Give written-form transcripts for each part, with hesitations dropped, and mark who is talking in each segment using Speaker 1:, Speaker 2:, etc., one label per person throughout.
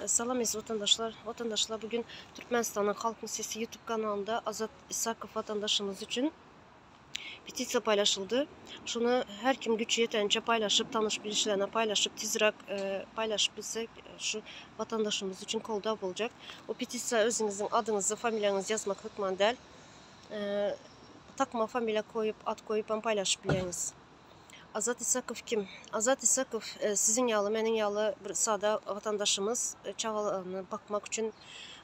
Speaker 1: Salam eziz watandaşlar. Watandaşlar bugün Türkmenistanyň Halkyň Sesi YouTube kanalynda Azat Isakow watandaşymyz üçin petisiýa paýlaşyldy. Şuny her kim güçi ýeteniçe paýlaşyp, tanyş bilişlerine paýlaşyp, tizräk paýlaşyp bilsek şu watandaşymyz üçin goldaw boljak. Bu petisiýa özüňiziň adyňyzy, familiýaňyzy ýazmak hökman däl. Takma familiýa koýup, at koýupam paýlaşyp bilýäňiz. Azat Isakow kim? Azat Isakow siziň ýaly, meniň ýaly bir sada watandaşymyz, çagalaryny bakmak üçin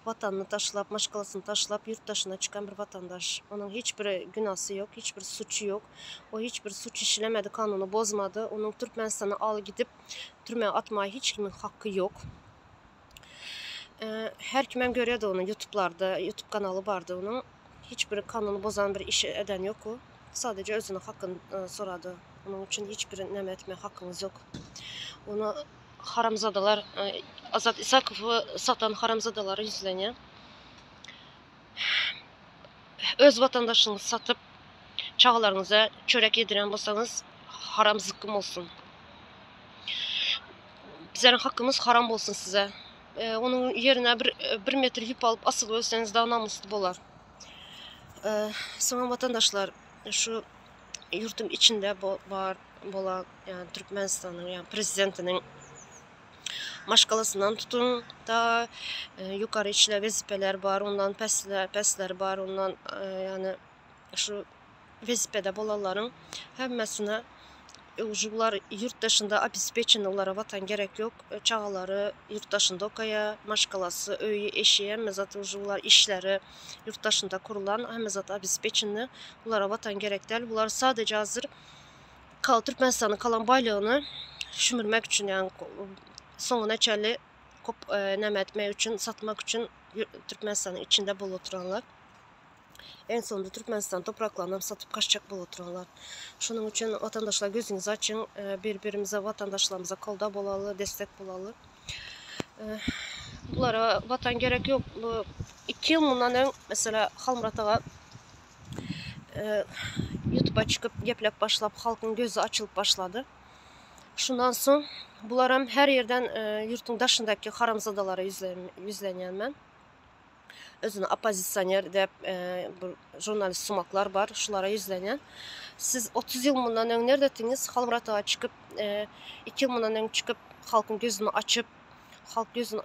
Speaker 1: watanyny taşlap, maşgalasyny taşlap ýurt daşyna çykan bir watandaş. Onuň hiç bir günasy ýok, hiç bir suçy ýok. O hiç bir suç işlemedi, kanuny bozmady. Onuň Türkmenistana al gidip türmä atmaga hiç kimiň haky ýok. Her kimem görýärdi ony ýutublarda, ýutub kanaly bardy onuň. Hiç bir kanuny bozan bir iş eden ýok o. Sadece özüniň hakyny sorady. Onuň üçin hiç bir näme etme hakyňyz ýok. Ony haramzadalar Azat Isakowy satan haramzadalara ýüzlenýär. Öz watandaşyňyzy satyp çagalaryňyza çörek ýedirýän bolsaňyz haram zykgym bolsun. Bizleriň hakymyz haram bolsun size. Onuň ýerine bir bir metr ýüp alyp asylyp ölseňiz daha namysly bolar. Soňam watandaşlar şu ýurduň içinde bar bolan ýagny Türkmenistanyň ýagny prezidentiniň maşgalasyndan tutun da ýokary içle wezipeler bar ondan pesler pesleri bar ondan ýagny şu wezipede bolanlaryň hemmesine uje bular ýurt daşynda obespeçenny olara watan gerek ýok çagalary ýurt daşynda okaýa maşgalasy öýi eşi hemme zat uje bular işleri ýurt daşynda kurulan hemme zat obespeçenny bulara watan gerek däl bular sadece hazir Türkmenistanyň kalan baýlygyny şümürmek üçin ýagny soňuna çenli kop näme etmek üçin satmak üçin Türkmenistanyň içinde bolup oturanlar. En sonunda Türkmenistan topraklarynam satyp kaçjak bolup oturanlar. Şonuň üçin watandaşlar gözüňizi açyň, bir-birimize watandaşlarymyza goldaw bolaly, destek bolaly. Bulara watan gerek ýok. Bu 2 ýyl mundan öň mesela Halmyrat aga YouTube'a çykyp geplep başlap halkyň gözi açylyp başlady. Şundan soň bularam her ýerden ýurtuň daşyndaky haramzadalara ýüzlenýän men. Özüni oppozisioner diýip bir žurnalist sumaklar bar, şulara ýüzlenýän. Siz 30 ýyl mundan öň nerdetiňiz? Halmyrat aga çykyp, 2 ýyl mundan öň çykyp, halkyň gözüni açyp, halk gözüni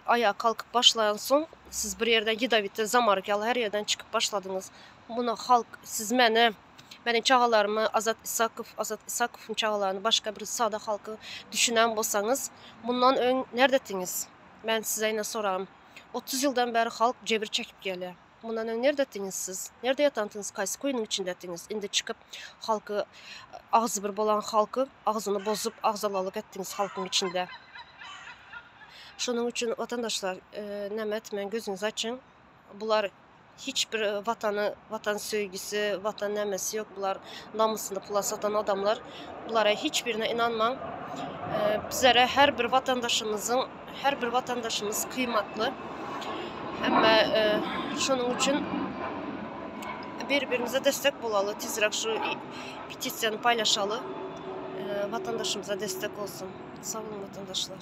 Speaker 1: aýaga kalkyp başlaýan soň, siz bir ýerden ýedowitý zamarok ýaly her ýerden çykyp başladyňyz. Muny halk, siz meni, meniň çagalarymy, Azat Isakow, Azat Isakowyň çagalaryny, başga bir sada halky düşünen bolsaňyz, mundan öň nerdetiňiz? Men size ine soragym. 30 ýyldan bäri halk jebir çekip gelýär. Mundan öň nerdetiňiz siz? Nerde ýatantyňyz? Kaýsy kuýynyň içindetiňiz? Indi çykyp halky agzybir bolan halky agzyny bozup agzalalyk etdiňiz halkyň içinde. Şonuň üçin watandaşlar näme etmäň gözüňizi açyň. Bular hiç bir watany watan söýgüsi watan nämesi ýok bular namysyny pula satan adamlar bulara hiç birine ynanmaň bizlere her bir watandaşymyzyň her bir watandaşymyz kymmatly hemme şonuň üçin bir birimize destek bolaly tizräk şu petisiýany paýlaşaly watandaşymyza destek bolsun sag boluň watandaşlar.